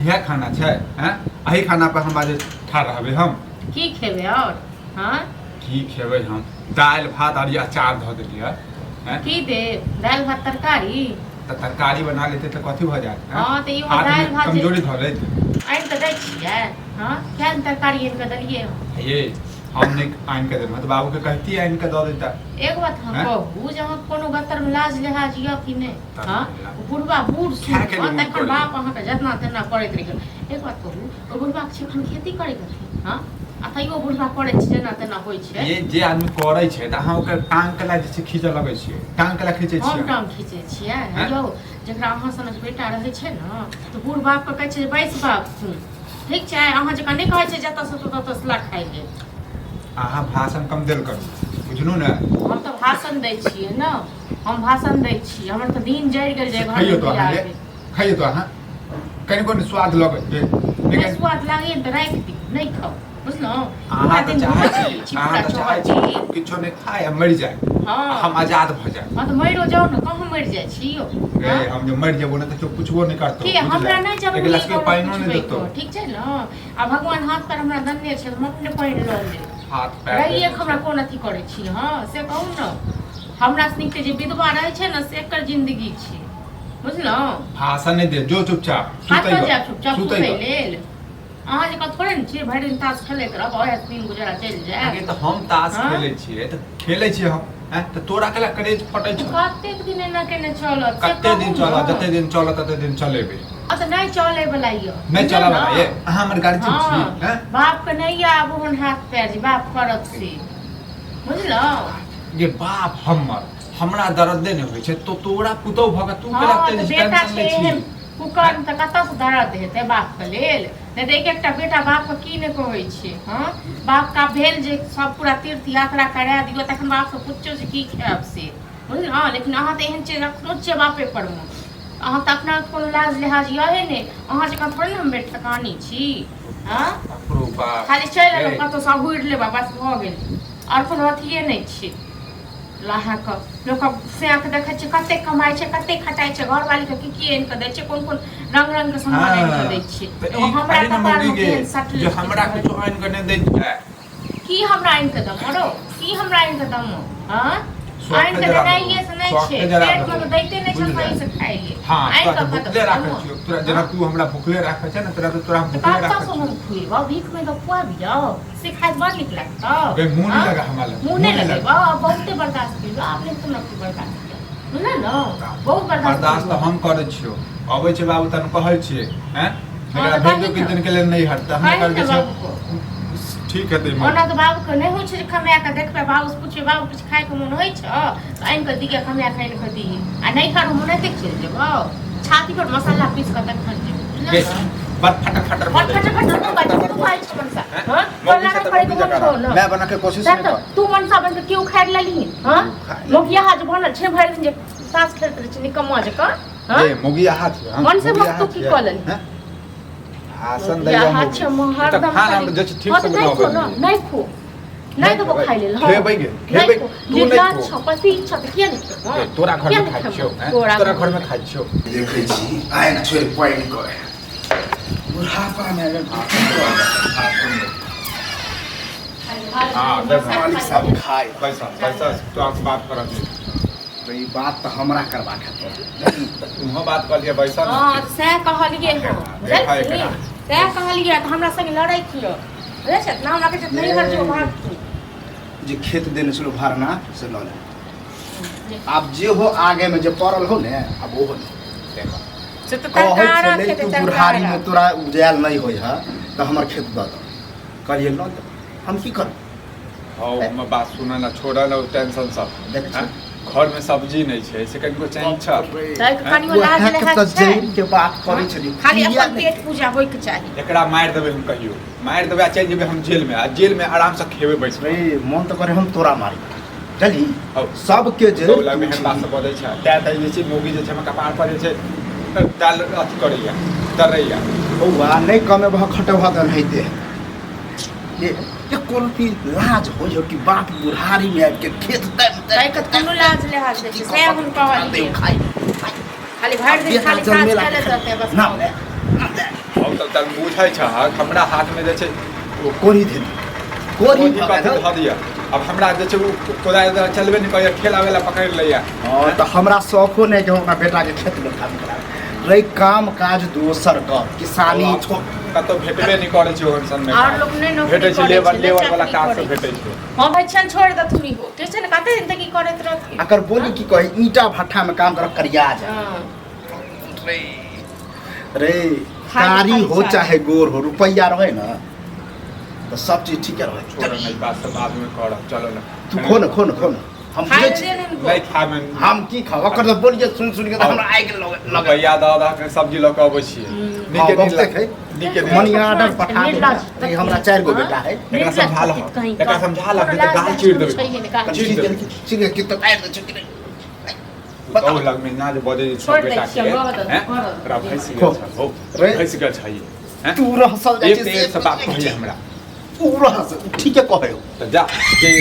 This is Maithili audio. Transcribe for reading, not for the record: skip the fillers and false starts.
इएह खाना छै हैं? एही खाना पर हम आज ठाढ़ रहबै हम। की खेबै और? हाँ, की खेबै हम? दालि भात और ई अचार धऽ देलियै हैं। की देब? दालि भात तरकारी? तऽ तरकारी बना लेते तऽ कथी भऽ जायत हैं? हाँ, तऽ इहो हाथमे दालि भात जे- कमजोरी धऽ लेत। आनि कऽ दै छियै? हाँ, केहन तरकारी आनि कऽ देलियै हँ? ये हम नहि आनि कऽ देलहुँ तऽ बाबूके कहती आनि कऽ दऽ देता। एक बात हम हैं? कहू जे अहाँके कोनो गत्तरमे लाज लिहाज यऽ कि नहि? तब हाँ, मिला। ओ बुढ़बा बूढ़ सूढ़ खाके हँ, मोन तखन करैए। बाप अहाँके जेतना तेना करैत रहि गेल। एक बात कहू, ओ बुढ़बाके छै एखन खेती करैके अथी? हाँ, आ तैयो बुढ़बा करै छै, जेना तेना होइ छै। ये जे आदमी करै छै तऽ अहाँ ओकर टांग के ला जे छै खींचऽ लगै छियै, टांग के ला खींचै हम छियै? टांग खींचै छियै? हैं? यौ, जकरा अहाँ सनक बेटा रहै छै ने, तऽ बूढ़ बापके कहै छै जे बैस बाप तू, ठीक छै? अहाँ जकाँ नहि कहै छै जतऽ से ततऽ तसला खाइ लेल। अहाँ भाषण कम देल करू, बुझलू ने? हम तऽ भाषण दै छियै ने, हम भाषण दै छी। हमर तऽ दिन जरि गेल जे खइयो घरमे तो अहाँ बियाह ये भेल। खइयो तो अहाँ, कनि कोन स्वाद लगै जे नहि लेकिन स्वाद लागैए ने तऽ राखि दियौ, नहि खाउ, बुझलहुँ? अहाँ पूरा तऽ दिन चाहै घुमैत रहै छी छी अहाँ पूरा तऽ चाहै छी चौहद्दी। हम किछो नहि खाइ आ मरि जाय। हँ। हम आजाद भऽ जाय। हँ, तऽ मरियो जाउ ने, कहाँ मरि जाइ छी यौ? रे हँ? हम जे मरि जेबो ने तऽ केओ पुछबो नहि करतौ। की हमरा बुझले? नहि एक जरूरी गिलास के कोनो पानिओ नहि पुछबै देतौ। के, ठीक छै ने? आ भगवान हाथ पैर हमरा दने छै, हम अपने पानि लऽ लेब। हाथ पैर रहिए देने हमरा छै। कोन अथी करै छी? हँ, से कहू ने। हमरा से नीक जे विधवा रहै छै ने, से एकर जिंदगी छै, बुझलहुँ? भाषण नहि दे, जो चुपचाप सुतै कतऽ गऽ, जायब चुपचाप सुतै सुतै गऽ। लेल? अहाँ जकाँ थोड़े ने छियै, भरि दिन ताश खेलैत रहब, ओएह दिन गुजारा चलि आगे जायत। तऽ हम ताश हँ? खेलै छियै तऽ खेलै छियै हम हैं, तऽ तोरा केला करेज फटै छौ? कतेक दिन एना केने चलत, से कते दिन कहू चलत? ने। जते दिन चलत तते दिन चलेबै। आ तऽ नहि चलै वला यऽ, नहि बुझलहुँ चलऽ वाला ने? ये अहाँ हमर गार्जियन छी हँ, हैं? बापके नहि यऽ आब ओहन हाथ पैर जे बाप करत से, बुझलहुँ? ये बाप हमर, हमरा दर्दे नहि होइ छै तो तोरा पुतोह भऽ के तू केला हँ, तऽ बेटा टेंशन छै लै छी? एहन कुकर्म तऽ कतऽसँ दर्द हेतै बापके लेल? नहि तऽ एक एकटा बेटा बापके की नहि कहै छै। हँ, बापके आब भेल जे सब पूरा तीर्थ यात्रा करा दियौ, तखन बापसँ पुछियौ जे की खायब से, बुझलहुँ? लेकिन अहाँ तऽ एहन छियै, रखनो छियै बापे परमे। अहाँ तऽ अपना कोनो लाज लिहाज यहे नहि। अहाँ जकाँ थोड़े ने हम बेटकानी छी। हँ, बाप रो बाप। खाली चलि एलहुँ ए, कतहुसँ, हुरि लेब आ बस भऽ गेल, आओर कोनो अथिए नहि छै। अहाँके लोकक सएह देखै छियै, कते कमाइ छै, कते खटाइ छै, घरवालीके की की आनि कऽ दै छै, कोन कोन रंग रंग के सामान आनि कऽ दै छै। तऽ एगो ई हमरा अरे ने कपारमे मौगी गे केहन सटल जे छै हमरा किछु। किछो आनि कऽ नहि दै छै। की हमरा आनि कऽ दमो रौ? की हमरा आनि कऽ दमो? हँ, शौक आनि के कऽ जरा देनाइए देबो, से नहि शौक छै के जरा पेटमे देबो, तऽ दैते नहि छै बुझले? सही से खाइ ले। हाँ, आनि तोरा कऽ तऽ कतऽ भुखले राखै दमो? छियौ तोरा, जेना तू हमरा भुखले राखै छै ने, तोरा तऽ तोरा हम तऽ भुखले राखै कतऽसँ छियौ। हम खुएबौ? भीख मांगि कऽ खुआबियौ से खाइत बड़ नीक लगतौ? गे मुँह नहि हँ? लगा हमरा लग। मुँह नहि नहि लगेबौ। आब बहुते बर्दाश्त केलियौ, आब नहि तुम की बर्दाश्त किया, बुझल ने? बहुत बर्दाश्त बर्दाश्त तऽ केलियौ। हम करै छियौ। अबै छै बाबू तहन कहै छियै हैं, हँ, एकरा तऽ भेज दो कही किछु ने। दिन के लेल नहि हटतै हमरा। कही कहल ने जे छै बाबूके। ठीक हेतै ओना मौगी। तऽ बाबूके नहि होइ छै जे कमाए कऽ देखबै, बाबूसँ पुछबै, बाबू किछु खायके मोन होइ छौ तऽ आनि कऽ दिहे, कमाए कऽ आनि कऽ दिहे। आ नहि कर, हम ओनाहिते चलि जेबौ, छाती पर मसाला पीस कऽ तखन जेबौ, बुझलह गे ने? बड़ फटर फटर बड़ बजै फटर छै। फटर तू बाजै, तू बाजै छौ मनसा। हैं? हँ, मौगी तोरा से लड़ाइ तऽ करैके मौगी मोन जकाँ छौ रह। ने? माय बना के कोशिश सएह नहि तऽ कर। तू मनसा बनि कऽ की उखाड़ि लेलही? हँ, उखाड़ि लेलियै। मोगियाहा जे बनल छै, भरि दिन जे ताश खेलैत रहै छै निकम्मा जकाँ। हँ, गे मौगी अहाँ छियै हम मन से मौगी भक्त अहाँ तू की छियै कऽ लेलही? हैं? भाषण दैया मोगियाहा मौगी छै ई तऽ हरदम खाना खाली। जे छै ठीक हँ से तऽ नहि बनाबै खो ने, नहि। नहि खो, नहि नहि देबो खेबै। खाइ लेल। हँ, खेबै गे, नहि खेबै। खो। तू नहि निर्लज खो। छौ, पति छौ तऽ किया नहि खेबो? गे तोरा घर किया में नहि खाइ खेबो? छियौ हैं? तोरा तोरा घर घर में खाइ छियौ। देखै छी आँखि छोड़ि पानि करे बुढ़ापामे अगर तू की करबै? हाँ, देख। मालिक साहब खाय। पैसा पैसा तो से बात करत नहीं। तऽ ई बात तऽ हमरा करबाक हेतौ। तुहो बात कर लिया, बैसा ना। हँ, सएह कहलियै हँ, देखा बुझलही? एकरा। सएह कहलियै तऽ हमरा संगे लड़ै कियो बुझै छै ने? हमरा कहै छै नैहर जो, भाग तू। जे खेत देने छलहुँ भरना से लऽ ले। आब जे हो आगे में जे पड़ल हो ने, आब ओहो नहि। देखा। से तऽ कहै तरकारा छलै खेतै तू बुढ़ारीमे तरकारा। तोरा उपजायल नहि होइ है तऽ हमर खेत दऽ दऽ। कहलियै लऽ ले, हम की करब? हौ, हमर बात सुनऽ ने, छोड़ऽ ने टेंशन सब। देखै छी। हैं? घर में सब्जी नहीं छै से कनिको चैन छ? ताहि हैं? कनियो लाज उएह के लिहाज तऽ छै? जड़ि के बात करै छलियै। खाली किया अपन नहि? पेट पूजा होइके चाही। एकरा मारि देबै हम, कहियो मारि देबै आ चलि जेबै हम जेल में, आ जेल में आराम से खेबै बैस रे, मोन तऽ करे हम तोरा मारी बुझलही। हौ। सबके जे तौ लग एहन बात सब बजै छै तैं तऽ जे छै मौगी जे छै हमर कपार पर जे छै दालि अथी करैया दर्रैया। बौआ, नहि कमेबह खटेबह तऽ एनाहिते हेतै। ये एको रत्ती लाज होइ हो कि बाप बुढ़ारी में आबि के खेत तामि तामि ताहि के कोनो लाज लिहाज नहि छै, सएह हम कहलियै। खाइ खाली भरि दिन बेटा खाली काज जन्मेला खेलैत रहतै बस। ना ले, ना ले। हम तऽ तन बुझै छहक, हमरा हाथमे जे छै ओ कोढ़ी धे कोढ़ी कोढ़ी कथी धऽ दिअ। आब हमरा जे छै ओ कोदारि उदारि चलबे नहि करैए, ठेला वेला पकड़ि लैए। हँ तऽ हमरा शौखो नहि कि हम अपना बेटाके खेतमे काम कराबी। रे काम काज दोसर गप, किसानी छोड़। कतौ भेटबे नहि करै छै ओहन सन मे। आओर लोक नहि नौकरी भेटै छै करै लेबर छै, नहि लेबर वाला चाकरी काज करै सब भेटै छै। हँ भाई छन, छोड़ दथुन इहो। ठीक छै ने, कते दिन तक ई करैत रहथिन? अकर बोली की कही, ईंटा भट्ठा में काम करब करिया जा। हँ। रे रे खाली कारी खाली हो चाही। चाहे गोर हो, रुपैया रहे ना तो सब चीज ठीक रहे। छोड़ ने, ई बात सब बाद में करब, चलो ने। तू खो न, खो न, खो न, हम खाय बुझै छी। दे ने इनको। नहि खायमे। हम की खाओ? ओकर तऽ बोलिए सुन सुन के तऽ हमरा आगि लगे लगे। रुपैआ दऽ दऽ के सब्जी लऽ कऽ अबै छियै। हँ, नीके बहुते नीक है। नीके नीक। मनी ऑर्डर पठा दे। निर्लज। रे, हमरा चारि गो बेटा है। एकरा समझा लह, एकरा समझा लह, नहि तऽ गाल चीर देबै। चीर देबै। चिर के तऽ आबि छै कि नहि? बताउ लग में ना जे बजै छै छोड़ दै बेटा छियै, के रहऽ दऽ, हैं? करऽ दऽ। ओकरा भैंस गेल खो। छै हौ, रे। भैंस गेल छै हैं? तू रहसल जाइ एक छै से एक से बात कहैए हमरा। तू रहस, ठीके कहै हो। तऽ जा जे